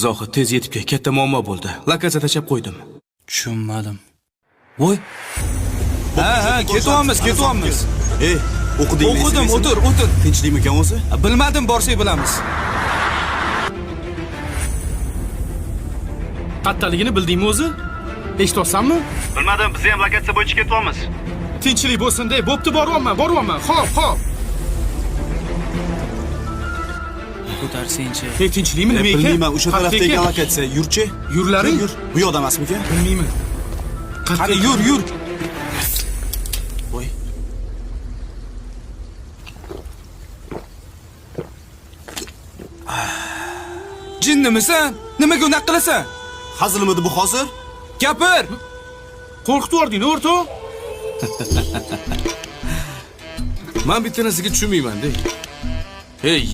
Zohid, tez yetib kel, katta muammo bo'ldi. Lokatsiya tashlab qo'ydim. Tushunmadim. Voy. Ha, ketyapmiz, ketyapmiz. Ey, o'qidingmi? O'qidim, o'tir, o'tir. Tinchlikmikan o'zi? Bilmadim, borsak bilamiz. Qattaligini bildingmi o'zi? Eshityapsanmi? Bilmadim, biz ham lokatsiya bo'yicha ketyapmiz. Tinchlik bo'lsin de, bo'pti, boryapman, boryapman. Xo'p, xo'p. Ko'tarsangchi. Ey, tinchlikmi nima ekan? Bilmayman, o'sha Qatta tarafda ekan? ekan lokatsiya. Yurchi. Yurlaring? Yur. Bu yoqda emasmikan? Bilmayman. Qatta Qani yur, yur. Voy. Jinnimisan? Nimaga unaqa qilasan? Hazilmidi bu hozir? Gapir. Qo'rqitib yubording, o'rtoq. Men bitta narsaga tushunmayman-da. Hey,